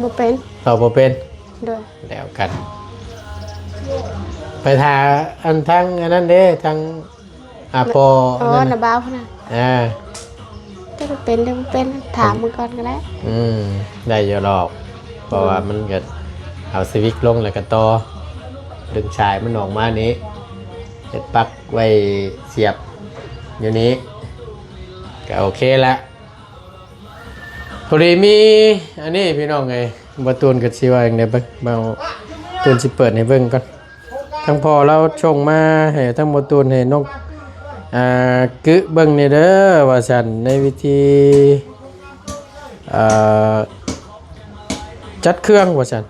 ບໍ່ເປັນ. ຕໍ່ບໍ່ເປັນ? ໂດຍ. ແລ້ວກັນ ໄປຖ້າອັນທາງອັນນັ້ນເດ້ ທາງ ອາ ພໍ່ ອໍ ອັນນັ້ນນະ ນ້າບ່າວພຸ້ນນະ. ເອີ ຈັກເປັນ ຈັກບໍ່ເປັນ ຖາມເບິ່ງກ່ອນກໍໄດ້. ອືມ ໄດ້ຢູ່ດອກ ເພາະວ່າມັນກໍເອົາສະວິກລົງ ແລ້ວກໍຕໍ່ ດຶງສາຍມັນອອກມານີ້ ເຮັດປັກໄວ້ສຽບຢູ່ນີ້ ກໍໂອເຄລະ. ພໍດີມີອັນນີ້ພີ່ນ້ອງເອີຍ ບ່າວຕູນກໍຊິວ່າຈັ່ງໃດເບິ່ງ ບ່າວຕູນຊິເປີດໃຫ້ເບິ່ງກ່ອນ. ທາງພໍ່ລາວສົ່ງມາໃຫ້ທາງບ່າວຕູນ ໃຫ້ນ້ອງ ອ່າ ກຶເບິ່ງແດ່ເດີວ່າຊັ້ນ ໃນວິທີ ເອີ ຈັດເຄື່ອງວ່າຊັ້ນ.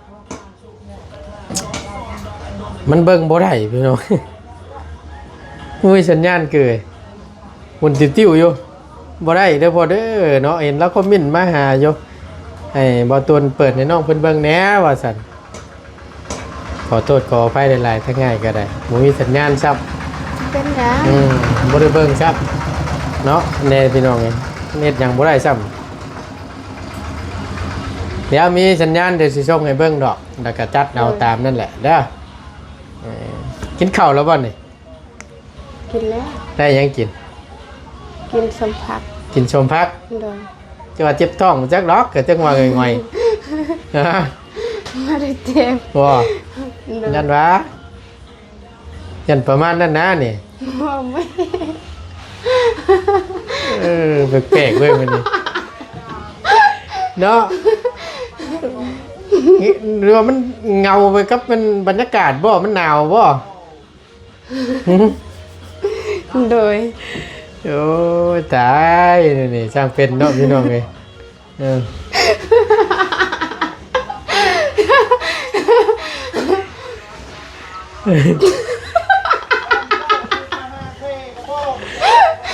ມັນເບິ່ງບໍ່ໄດ້ພີ່ນ້ອງ ບໍ່ມີສັນຍານເກີຍ ໝຸນຕິວໆຢູ່. ບໍ່ໄດ້ເດີພໍ່ເດີເນາະ ເຫັນລາວຄອມເມັນມາຫາຢູ່ ໃຫ້ບ່າວຕູນເປີດໃຫ້ນ້ອງເພິ່ນເບິ່ງແດ່ວ່າຊັ້ນ. ຂໍໂທດຂໍອະໄພຫຼາຍໆ ທັງອ້າຍກໍໄດ້ ບໍ່ມີສັນຍານຊ້ຳ ເປັນຫຍັງ ອືມ ບໍ່ໄດ້ເບິ່ງຊ້ຳເນາະ. ແນ່ພີ່ນ້ອງເອີຍ ເຮັດຫຍັງບໍ່ໄດ້ຊ້ຳ. ດຽວມີສັນຍານ ດຽວຊິສົ່ງໃຫ້ເບິ່ງດອກ ແລ້ວກໍຈັດເອົາ ໂດຍ ຕາມນັ້ນແຫຼະເດີ. ເອີ ກິນເຂົ້າແລ້ວບໍ່ນີ້? ກິນແລ້ວ. ໄດ້ຫຍັງກິນ? ກິນສົ້ມຜັກ. ກິນສົ້ມຜັກ? ໂດຍ. ຈະວ່າເຈັບທ້ອງຈັກດອກ ກໍຈັ່ງວ່າງ່ອຍໆ ຮະ? ບໍ່ໄດ້ເຈັບ ບໍ່? ໂດຍ. ຢ້ານວ່າ ຢ້ານປະມານນັ້ນນະນີ້ ບໍ່ແມ່ນ. ເອີ ແປກໆເວີຍມື້ນີ້ເນາະ ຫຼືວ່າມັນເຫງົາໄປກັບມັນ ບັນຍາກາດບໍ່? ມັນໜາວບໍ່? ຫື? ໂດຍ. ໂອ້ຍ ຕາຍ ນີ້ຊ່າງເປັນເນາະ ພີ່ນ້ອງເອີຍ. ເອີ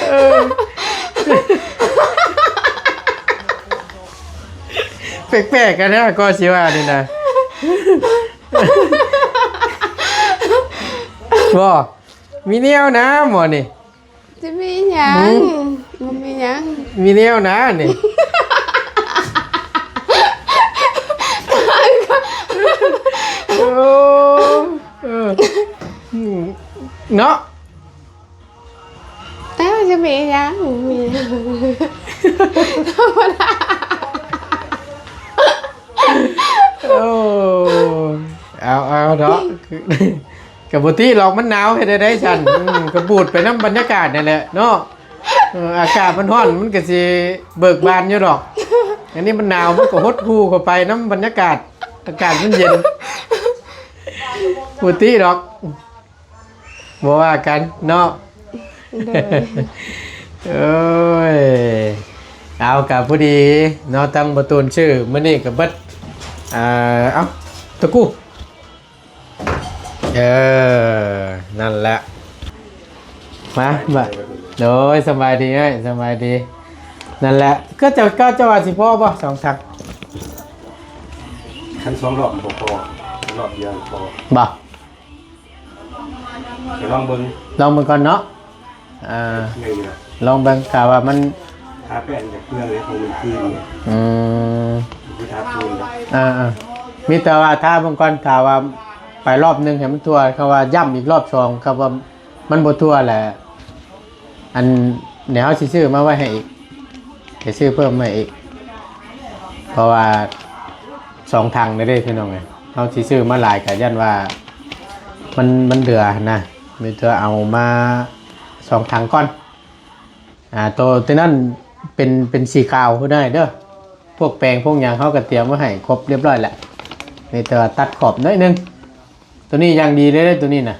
ເອີ ແປກໆກັນນະ ກໍຊິວ່ານີ້ນະ ບໍ່ ມີແນວນະໝໍນີ້. ຈະມີຫຍັງ? ຫື? ບໍ່ມີຫຍັງ. ມີແນວນະນີ້. ໂອ້ ເອີ ເນາະ. ເອີ ຈະມີຫຍັງ? ບໍ່ມີຫຍັງ. ໂອ້ ເອົາ ເອົາເນາະ. ກໍບໍ່ຕິດອກ ມັນໜາວເຮັດແນວໃດຊັ້ນ? ອືມ ກໍບູດໄປນຳບັນຍາກາດນັ້ນແຫຼະເນາະ. ເອີ ອາກາດມັນຮ້ອນ ມັນກໍຊິເບີກບານຢູ່ດອກ. ອັນນີ້ມັນໜາວ ມັນກໍຫົດຫູ່ເຂົ້າໄປນຳບັນຍາກາດ ອາກາດມັນເຢັນ. ບໍ່ຕິດອກ ບໍ່ວ່າກັນເນາະ. ໂດຍ. ໂອ້ຍ ເອົາ ກໍພໍດີເນາະ ທັງບໍ່ຕູນຊື້ ມື້ນີ້ກໍເບິດ ເອີ ເອົາ ຕະກູ ເອີ ນັ້ນແຫຼະ ມາ ມາ ໂດຍ ສະບາຍດີເອີຍ ສະບາຍດີ. ນັ້ນແຫຼະ ກໍເຈົ້າ ກໍເຈົ້າວ່າຊິພໍບໍ່ ສອງຖັງ? ຄັນສອງລອບມັນບໍ່ພໍ ລອບດຽວພໍ ບໍ່? ໄປລອງເບິ່ງ ລອງເບິ່ງກ່ອນເນາະ. ອ່າ ເຄື່ອງຢູ່ນະ ລອງເບິ່ງ ຖ້າວ່າມັນ ທາແປ້ງຈາກເຄື່ອງເລີຍ ຂອງມັນຄືນນີ້. ອືມ ຄືທາປູນ. ອ່າໆ ມີແຕ່ວ່າທາເບິ່ງກ່ອນ ຖ້າວ່າໄປລອບໜຶ່ງໃຫ້ມັນທົ່ວ ຄຳວ່າຢ້ຳອີກລອບສອງ ຄຳວ່າມັນບໍ່ທົ່ວແຫຼະ ອັນ ດຽວເຮົາຊິຊື້ມາໄວ້ໃຫ້ອີກ ຊິຊື້ເພີ່ມໃຫ້ອີກ ເພາະວ່າສອງຖັງເດ້ພີ່ນ້ອງເອີຍ. ເຮົາຊິຊື້ມາຫຼາຍກໍຢ້ານວ່າມັນ ມັນເຫຼືອຫັ້ນນະ ມີແຕ່ເອົາມາສອງຖັງກ່ອນ. ອ່າ ໂຕ ໂຕນັ້ນເປັນ ເປັນສີຂາວພຸ້ນເດີ. ພວກແປງພວກຫຍັງເຮົາກໍຕຽມໄວ້ໃຫ້ຄົບຮຽບຮ້ອຍແລ້ວ ມີແຕ່ວ່າຕັດຂອບໜ້ອຍໜຶ່ງ. ໂຕນີ້ຢ່າງດີເລີຍ ໂຕນີ້ນະ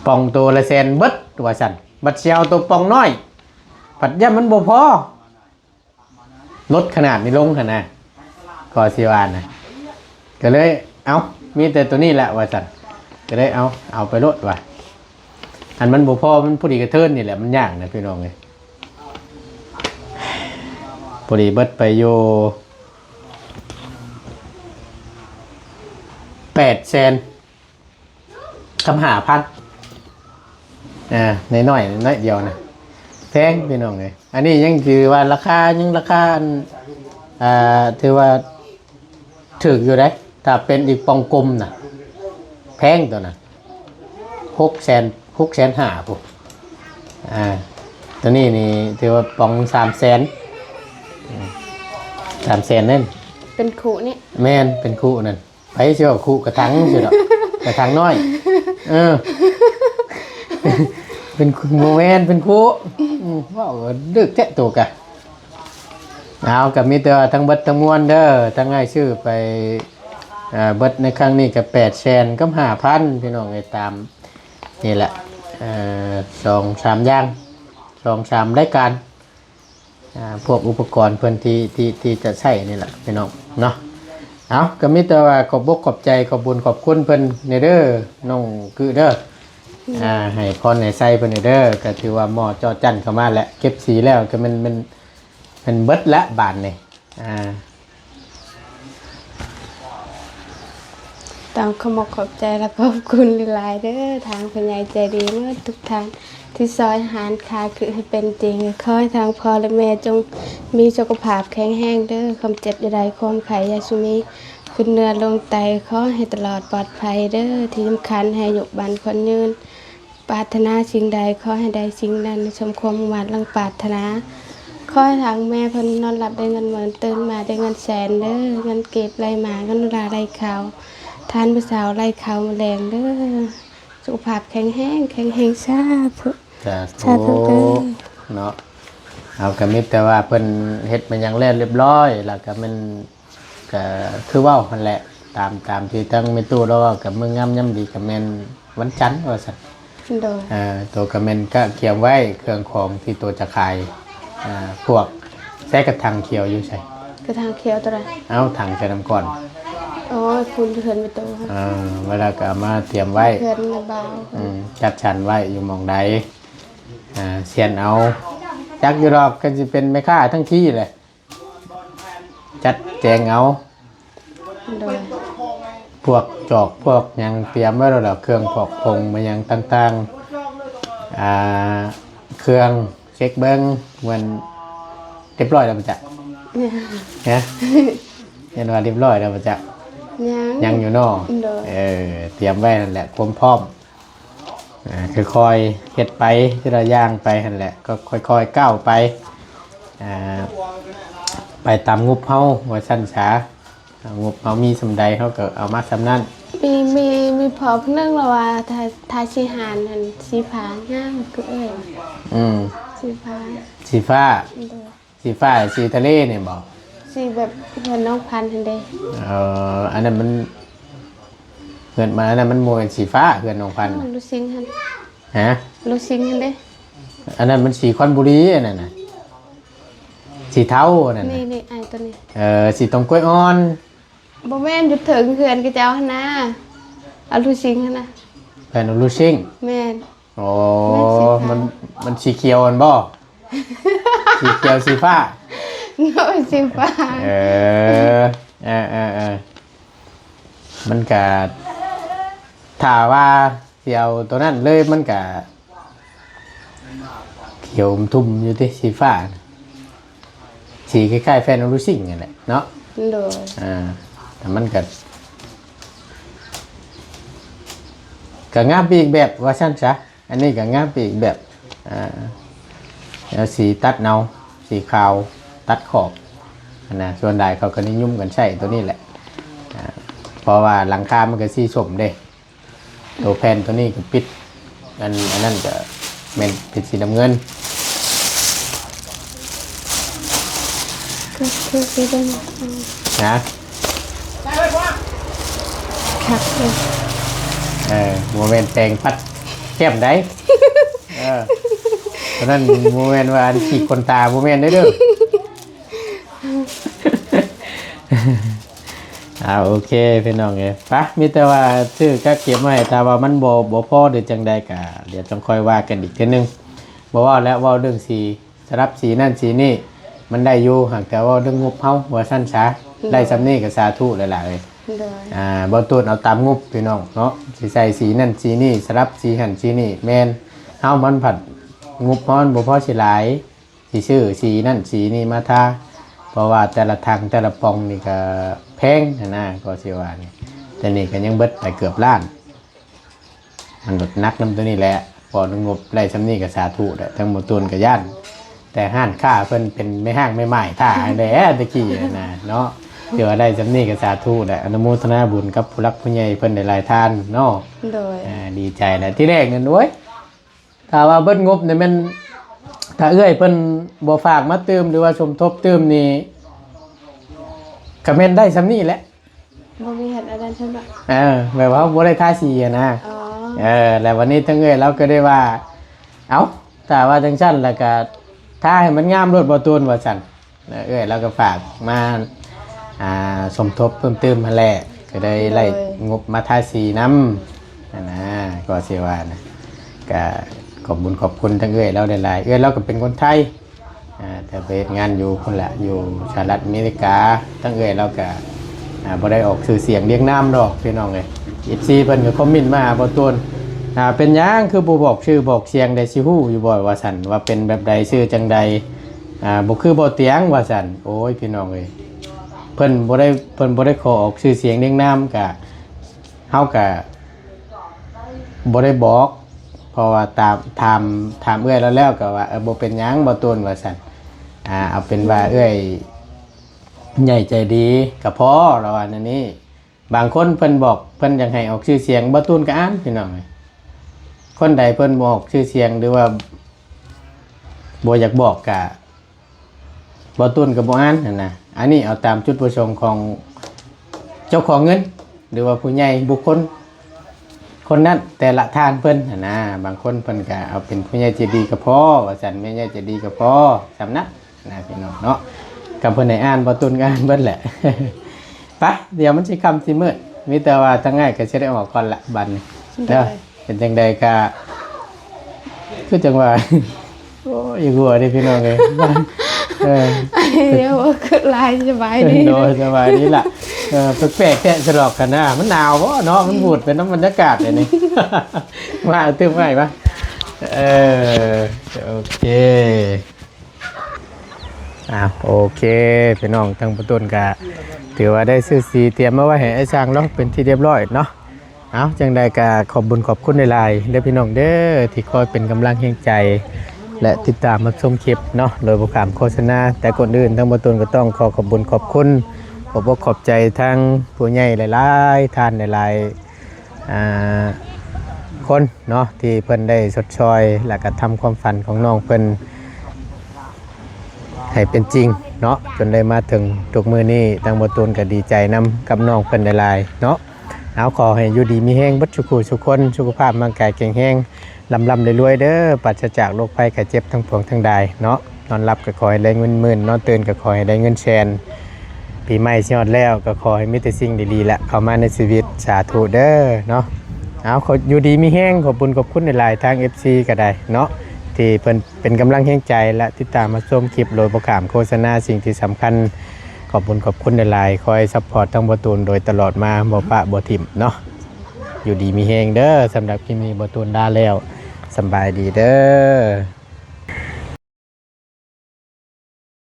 ປ່ອງໂຕລະແສນເບິດວ່າຊັ້ນ ບັດຊິເອົາໂຕປ່ອງນ້ອຍ ພັດຢ້ານມັນບໍ່ພໍ ລົດຂະໜາດນີ້ລົງຫັ້ນນະ ກໍຊິວ່ານະ. ກໍເລີຍ ເອົ້າ ມີແຕ່ໂຕນີ້ແຫຼະວ່າຊັ້ນ ກໍເລີຍ ເອົາ ເອົາໄປໂລດວ່າ ອັນມັນບໍ່ພໍ ມັນພໍດີກະເທີນນີ້ແຫຼະ ມັນຍາກນະພີ່ນ້ອງເອີຍ. ພໍດີເບິດໄປຢູ່ແປດແສນ ກັບຫ້າພັນ ອ່າ ນ້ອຍໆ ນ້ອຍດຽວນະ ແພງພີ່ນ້ອງເອີຍ. ອັນນີ້ຍັງຖືວ່າລາຄາ ຍັງລາຄາ ອັນ ອ່າ ຖືວ່າຖືກຢູ່ເດ້ ຖ້າເປັນອີກປ່ອງກົມນະ ແພງໂຕນັ້ນ ຫົກແສນ ຫົກແສນຫ້າພຸ້ນ. ອ່າ ໂຕນີ້ນີ້ຖືວ່າປ່ອງສາມແສນ ສາມແສນນັ້ນ ເປັນຄຸນີ້ ແມ່ນ ເປັນຄຸນັ້ນ. ໃຜຊິເວົ້າຄຸກະຖັງຊິດອກ ກະຖັງນ້ອຍ ເອີ ເປັນ ບໍ່ແມ່ນ ເປັນຄຸ ອືມ ເວົ້າດຶກແທ້ໂຕກະ. ເອົາ ກະມີແຕ່ວ່າທັງເບິດທັງມວນເດີ ທັງອ້າຍຊື້ໄປ ເອີ ເບິດໃນຄັ້ງນີ້ກະແປດແສນກັບຫ້າພັນ ພີ່ນ້ອງເອີຍ. ຕາມນີ້ແຫຼະ ເອີ ສອງສາມຢ່າງ ສອງສາມລາຍການ ອ່າ ພວກອຸປະກອນເພິ່ນທີ່ ທີ່ ທີ່ຈະໃຊ້ນີ້ແຫຼະພີ່ນ້ອງເນາະ. ເອົາ ກໍມີແຕ່ວ່າຂອບອົກຂອບໃຈ ຂອບບຸນຂອບຄຸນເພິ່ນແດ່ເດີ ນ້ອງກຶເດີ ອ່າ ໃຫ້ພອນໃຫ້ໄຊເພິ່ນແດ່ເດີ. ກໍຖືວ່າໝໍ້ຈໍ້ຈັ້ນເຂົ້າມາແຫຼະ ເກັບສີແລ້ວກໍແມ່ນ ແມ່ນ ແມ່ນເບິດລະບາດນີ້ ອ່າ ຕ້ອງຂອບອົກຂອບໃຈ ແລະ ຂອບຄຸນຫຼາຍໆເດີ ທາງຜູ້ໃຫຍ່ໃຈດີໝົດທຸກທ່ານ ທີ່ຊ່ອຍຫານຄ່າຄືໃຫ້ເປັນຈິງ. ຂໍໃຫ້ທາງພໍ່ ແລະ ແມ່ຈົ່ງມີສຸຂະພາບແຂງແຮງເດີ ຄວາມເຈັບຢ່າໄດ້ ຄວາມໄຂ້ຢ່າສູ່ມີ ຂຶ້ນເນື້ອລົງໄຕ ຂໍໃຫ້ຕະຫຼອດປອດໄພເດີ ທີ່ສຳຄັນໃຫ້ອາຍຸໝັ້ນຂວັນຍືນ ປາດຖະໜາສິ່ງໃດ ຂໍໃຫ້ໄດ້ສິ່ງນັ້ນ ສົມຄວາມມຸ່ງມາດດັ່ງປາດຖະໜາ. ຂໍໃຫ້ທາງແມ່ເພິ່ນນອນຫຼັບໄດ້ເງິນໝື່ນ ຕື່ນມາໄດ້ເງິນແສນເດີ ເງິນກີບໄຫຼມາ ເງິນໂດລາໄຫຼເຂົ້າ ທານມື້ເຊົ້າໄຫຼເຂົ້າມື້ແລງເດີ ສຸຂະພາບແຂງແຮງ ແຂງແຮງ ສາທຸ ສາທຸ ສາທຸເດີ ເນາະ. ເຮົາກໍມີແຕ່ວ່າເພິ່ນເຮັດມາຫຍັງແລ້ວລຽບລ້ອຍ ແລ້ວກໍແມ່ນ ກໍຄືເວົ້າຫັ້ນແຫຼະ ຕາມ ຕາມທີ່ທາງແມ່ຕູ້ລາວເວົ້າ ກໍມື້ງາມຍາມດີກໍແມ່ນວັນຈັນວ່າຊັ້ນ. ໂດຍ ເອີ ໂຕກໍແມ່ນກະກຽມໄວ້ເຄື່ອງຂອງທີ່ໂຕຈະຂາຍ ອ່າ ພວກ ໃສ່ກະຖັງຂຽວຢູ່ໃສ? ກະຖັງຂຽວໂຕໃດ? ເອົາ ຖັງໃສ່ນ້ຳກ້ອນ ໂອ້ຍ ພຸ້ນຢູ່ເຮືອນແມ່ຕູ້ ເອີ ເວລາກໍເອົາມາຕຽມໄວ້ ເຮືອນແມ່ບ່າວ ອືມ ຈັດສັນໄວ້ຢູ່ໝ່ອງໃດ ອ່າ ຊຽນເອົາ ຈັກຢູ່ດອກ ກໍຊິເປັນແມ່ຄ້າທັງທີແຫຼະ. ຈັດແຈງເອົາ ໂດຍ ພວກຈອກພວກຫຍັງຕຽມໄວ້ແລ້ວ ເຄື່ອງພອກຜົງມາຫຍັງຕ່າງໆ ອ່າ ເຄື່ອງເຊັກເບິ່ງ ແມ່ນຮຽບຮ້ອຍແລ້ວບໍ່ຈັກ? ຮະ? ແມ່ນວ່າຮຽບຮ້ອຍແລ້ວບໍ່ຈັກ? ຍັງ ຍັງຢູ່ເນາະ ໂດຍ ເອີ ຕຽມໄວ້ຫັ້ນແຫຼະ ຄວາມພ້ອມ ອ່າ ຄ່ອຍໆເຮັດໄປ ທີລະຢ່າງໄປຫັ້ນແຫຼະ ກໍຄ່ອຍໆກ້າວໄປ ອ່າ ໄປຕາມງົບເຮົາວ່າຊັ້ນຊະ ງົບເຮົາມີສ່ຳໃດ ເຮົາກໍເອົາມາສ່ຳນັ້ນ. ມີ ມີ ມີພໍ່ຜູ້ໜຶ່ງລາວວ່າ ຖ້າ ຖ້າສີຫານຫັ້ນ ສີຟ້າງາມຄືເອີຍ ອືມ ສີຟ້າ ສີຟ້າ ໂດຍ ສີຟ້າ ສີທະເລນີ້ບໍ? ສີແບບເຮືອນນ້ອງພັນຫັ້ນເດ້. ເອີ ອັນນັ້ນມັນ ເຮືອນມັນ ອັນນັ້ນມັນບໍ່ແມ່ນສີຟ້າ ເຮືອນນ້ອງພັນ ລູຊິງຫັ້ນ. ຮະ? ລູຊິງຫັ້ນເດ້. ອັນນັ້ນມັນສີຄອນບຸຣີ ອັນນັ້ນນະ ສີເທົາ ອັນນັ້ນນະ ນີ້ ນີ້ ອ້າຍ ໂຕນີ້. ເອີ ສີຕົງກ້ວຍອ່ອນ. ບໍ່ແມ່ນ ຢູ່ເທິງເຮືອນຂະເຈົ້າຫັ້ນນາ ອາລູຊິງຫັ້ນນາ. ແຜ່ນອາລູຊິງ? ແມ່ນ. ໂອ້ ແມ່ນສີຂາວ ມັນ ມັນສີຂຽວຫັ້ນບໍ? ສີຂຽວ ສີຟ້າ ໂດຍ ສີຟ້າ. ເອີ ເອີ ເອີ ເອີ ມັນກະ ຖ້າວ່າຊິເອົາໂຕນັ້ນເລີຍ ມັນກະຂຽວທຸ່ມຢູ່ຕິ ສີຟ້າ ສີຄ້າຍໆແຟນອາລູຊິງຫັ້ນແຫຼະເນາະ. ໂດຍ ອ່າ ແຕ່ມັນກະ ກະງາມໄປອີກແບບວ່າຊັ້ນຊະ. ອັນນີ້ກໍງາມໄປອີກແບບ ອ່າ ແລ້ວສີຕັດເອົາ ສີຂາວຕັດຂອບຫັ້ນນະ. ສ່ວນຫຼາຍເຂົາກໍນິຍົມກັນໃຊ້ຕົວນີ້ແຫຼະ ອ່າ ເພາະວ່າຫຼັງຄາມັນກໍສີສົ້ມເດ້. ຕົວແຜ່ນຕົວນີ້ກໍປິດ ອັນ ອັນນັ້ນກໍແມ່ນເປັນສີນ້ຳເງິນ. ກໍຄືຊິເບິ່ງ ຮະ? ຄັກເລີຍ. ເອີ ບໍ່ແມ່ນແປງປັດແກ້ມໃດ. ເອີ ຕົວນັ້ນບໍ່ແມ່ນວ່າອັນຂີດຂົນຕາ ບໍ່ແມ່ນເດີ. ເ ອ່າ ໂອເຄພີ່ນ້ອງເອີຍ ໄປ ມີແຕ່ວ່າຊື້ກັກເກັບໄວ້ ຖ້າວ່າມັນບໍ່ ບໍ່ພໍ ຫຼືຈັ່ງໃດກະ ດຽວຈັ່ງຄ່ອຍວ່າກັນອີກເທື່ອໜຶ່ງ. ບໍ່ເວົ້າແລ້ວ ເວົ້າເລື່ອງສີ ສະລັບສີນັ້ນສີນີ້ ມັນໄດ້ຢູ່ ຫາກແຕ່ເວົ້າເລື່ອງງົບເຮົາ ວ່າຊັ້ນຊະ. ໂດຍ ໄດ້ຊ່ຳນີ້ກະສາທຸແລ້ວລະເອີຍ. ໂດຍ ອ່າ ບໍ່ໂຕນເອົາຕາມງົບພີ່ນ້ອງເນາະ ຊິໃສ່ສີນັ້ນສີນີ້ ສະລັບສີຫັ້ນສີນີ້ ແມ່ນ ເຮົາມັນພັດ ງົບເຮົາມັນບໍ່ພໍຊິຫຼາຍ ຊິຊື້ສີນັ້ນສີນີ້ມາທາ ເພາະວ່າແຕ່ລະຖັງແຕ່ລະປ່ອງນີ້ກະແພງຫັ້ນນະ ກໍຊິວ່ານີ້ ແຕ່ນີ້ກະຍັງເບິດໄປເກືອບລ້ານ. ມັນໜັກນຳໂຕນີ້ແຫຼະ ພໍໜຶ່ງງົບໄດ້ຊ່ຳນີ້ກະສາທຸແຫຼະ. ທາງບໍ່ໂຕນກະຢ້ານ ແຕ່ຮ້ານຄ້າເພິ່ນເປັນແມ່ຮ້າງແມ່ໝ້າຍຖ້າແຫຼະ ແຕ່ກີ້ຫັ້ນນະເນາະ. ຖືວ່າໄດ້ຊ່ຳນີ້ກະສາທຸແຫຼະ ອະນຸໂມທະນາບຸນກັບຜູ້ຫຼັກຜູ້ໃຫຍ່ເພິ່ນຫຼາຍໆທ່ານເນາະ. ໂດຍ ອ່າ ດີໃຈແຫຼະ ທີແລກນັ້ນ ໂອ້ຍ ຖ້າວ່າເບິດງົບນີ້ແມ່ນ ຖ້າເອື້ອຍເພິ່ນບໍ່ຝາກມາຕື່ມ ຫຼືວ່າສົມທົບຕື່ມນີ້ ກະແມ່ນໄດ້ຊ່ຳນີ້ແຫຼະ. ບໍ່ມີເຮັດອັນນັ້ນຊັ້ນເນາະ ເອີ ແບບວ່າບໍ່ໄດ້ທາສີຫັ້ນນະ. ອໍ ເອີ ແລ້ວວັນນີ້ທາງເອື້ອຍລາວກະໄດ້ວ່າ ເອົ້າ ຖ້າວ່າຈັ່ງຊັ້ນລະກະ ທາໃຫ້ມັນງາມໂລດບໍ່ໂຕນ ວ່າຊັ້ນ. ແລ້ວເອື້ອຍລາວກະຝາກມາ ອ່າ ສົມທົບເພີ່ມຕື່ມຫັ້ນແຫຼະ ກະໄດ້ ໂດຍ ໄດ້ງົບມາທາສີນຳຫັ້ນນະ ກໍຊິວ່ານະ. ກະຂອບບຸນຂອບຄຸນທາງເອື້ອຍລາວຫຼາຍໆ. ເອື້ອຍລາວກະເປັນຄົນໄທ ອ່າ ແຕ່ໄປເຮັດງານຢູ່ພຸ້ນແຫຼະ ຢູ່ສະຫະລັດອາເມລິກາ. ທາງເອື້ອຍລາວກະ ອ່າ ບໍ່ໄດ້ອອກຊື່ສຽງລຽງນາມດອກພີ່ນ້ອງເອີຍ. ເອັຟຊີ ເພິ່ນກະຄອມເມັນມາຫາບໍ່ໂຕນ ອ່າ ເປັນຫຍັງຄືບໍ່ບອກຊື່ບອກສຽງແດ່ ຊິຮູ້ຢູ່ບໍ່ ວ່າຊັ້ນ ວ່າເປັນແບບໃດ ຊື່ຈັ່ງໃດ. ອ່າ ບໍ່ຄືບໍ່ຕຽງ ວ່າຊັ້ນ. ໂອ້ຍ ພີ່ນ້ອງເອີຍ ເພິ່ນບໍ່ໄດ້ ເພິ່ນບໍ່ໄດ້ຂໍອອກຊື່ສຽງລຽງນາມ ກະ ເຮົາກະບໍ່ໄດ້ບອກ ເພາະວ່າຕາມ ຖາມ ຖາມເອື້ອຍລາວແລ້ວກະວ່າ ເອີ ບໍ່ເປັນຫຍັງບໍ່ໂຕນ ວ່າຊັ້ນ. ອ່າ ເອົາເປັນວ່າເອື້ອຍໃຫຍ່ໃຈດີກະພໍ ລາວວ່າແນວນີ້. ບາງຄົນເພິ່ນບອກ ເພິ່ນຢາກໃຫ້ອອກຊື່ສຽງ ບໍ່ໂຕນກະອ່ານ ພີ່ນ້ອງເອີຍ. ຄົນໃດເພິ່ນບໍ່ອອກຊື່ສຽງ ຫຼືວ່າບໍ່ຢາກບອກກະ ບໍ່ໂຕນກະບໍ່ອ່ານຫັ້ນນະ. ອັນນີ້ເອົາຕາມຈຸດປະສົງຂອງເຈົ້າຂອງເງິນ ຫຼືວ່າຜູ້ໃຫຍ່ບຸກຄົນຄົນນັ້ນ ແຕ່ລະທ່ານເພິ່ນຫັ້ນນະ. ບາງຄົນເພິ່ນກະເອົາເປັນຜູ້ໃຫຍ່ໃຈດີກະພໍ ວ່າຊັ້ນ ແມ່ໃຫຍ່ໃຈດີກະພໍ ຊ່ຳນັ້ນນະ ພີ່ນ້ອງເນາະ. ກະເພິ່ນໃຫ້ອ່ານ ບໍ່ໂຕນກະອ່ານເບິດແຫຼະ. ໄປ ດຽວມັນຊິຄ່ຳຊິມືດ ມີແຕ່ວ່າທາງອ້າຍກະຊິໄດ້ອອກກ່ອນລະ ບາດນີ້ເດີ. ໂດຍ ເປັນຈັ່ງໃດກະ ຄືຈັ່ງວ່າ ໂອ້ຍ ຫົວເດ້ພີ່ນ້ອງເອີຍ. ເອີ ດຽວ ຄືຫຼາຍ ສະບາຍດີ ໂດຍ ສະບາຍດີລະ. ເອີ ແປກໆແທ້ ສະດອກກັນນະ ມັນໜາວບໍ່ເນາະ ມັນຫວືດໄປນຳບັນຍາກາດເດນີ້. ມາ ເອົາຕື່ມໃໝ່ມາ. ເອີ ໂອເຄ ອ່າ ໂອເຄ ພີ່ນ້ອງ ທາງປະຕູນກະ ຖືວ່າໄດ້ຊື້ສີຕຽມມາໄວ້ໃຫ້ອ້າຍຊ່າງລາວເປັນທີ່ຮຽບຮ້ອຍເນາະ. ເອົາ ຈັ່ງໃດກະຂອບບຸນຂອບຄຸນຫຼາຍໆເດີພີ່ນ້ອງເດີ ທີ່ຄອຍເປັນກຳລັງແຮງໃຈ ແລະ ຕິດຕາມຮັບຊົມຄລິບເນາະ ໂດຍບໍ່ຂ້າມໂຄສະນາ. ແຕ່ກ່ອນອື່ນ ທາງປະຕູນກະຕ້ອງຂໍຂອບບຸນຂອບຄຸນ ຂອບອົກຂອບໃຈທາງຜູ້ໃຫຍ່ຫຼາຍໆທ່ານ ຫຼາຍໆ ອ່າ ຄົນເນາະ ທີ່ເພິ່ນໄດ້ຊົດຊ່ອຍ ແລະ ກະທຳຄວາມຝັນຂອງນ້ອງເພິ່ນໃຫ້ເປັນຈິງເນາະ ຈົນໄດ້ມາເຖິງທຸກມື້ນີ້. ທາງປະຕູນກະດີໃຈນຳກັບນ້ອງເພິ່ນຫຼາຍໆເນາະ. ເອົາ ຂໍໃຫ້ຢູ່ດີມີແຮງເບິດສູ່ຄູ່ສູ່ຄົນ ສຸຂະພາບຮ່າງກາຍແຂງແຮງ ລ່ຳໆລວຍໆເດີ ປາສະຈາກໂລກໄພໄຂ້ເຈັບທັງປວງທັງຫຼາຍເນາະ. ນອນຫຼັບກະຂໍໃຫ້ໄດ້ເງິນໝື່ນ ນອນຕື່ນກະຂໍໃຫ້ໄດ້ເງິນແສນ. ປີໃໝ່ຊິຮອດແລ້ວ ກະຂໍໃຫ້ມີແຕ່ສິ່ງດີໆລະເຂົ້າມາໃນຊີວິດ ສາທຸເດີເນາະ. ເອົາ ຂໍຢູ່ດີມີແຮງ ຂອບບຸນຂອບຄຸນຫຼາຍໆ ທາງເອັຟຊີກະໄດ້ເນາະ ທີ່ເພິ່ນເປັນກຳລັງແຮງໃຈ ແລະ ຕິດຕາມຮັບຊົມຄລິບໂດຍບໍ່ຂ້າມໂຄສະນາ. ສິ່ງທີ່ສຳຄັນ ຂອບບຸນຂອບຄຸນຫຼາຍໆ ຄອຍຊັບພອດທາງປະຕູນໂດຍຕະຫຼອດມາ ບໍ່ປະບໍ່ຖິ້ມເນາະ. ຢູ່ດີມີແຮງເດີ. ສຳລັບຄລິບນີ້ປະຕູນລາແລ້ວ ສຳບາຍດີເດີ.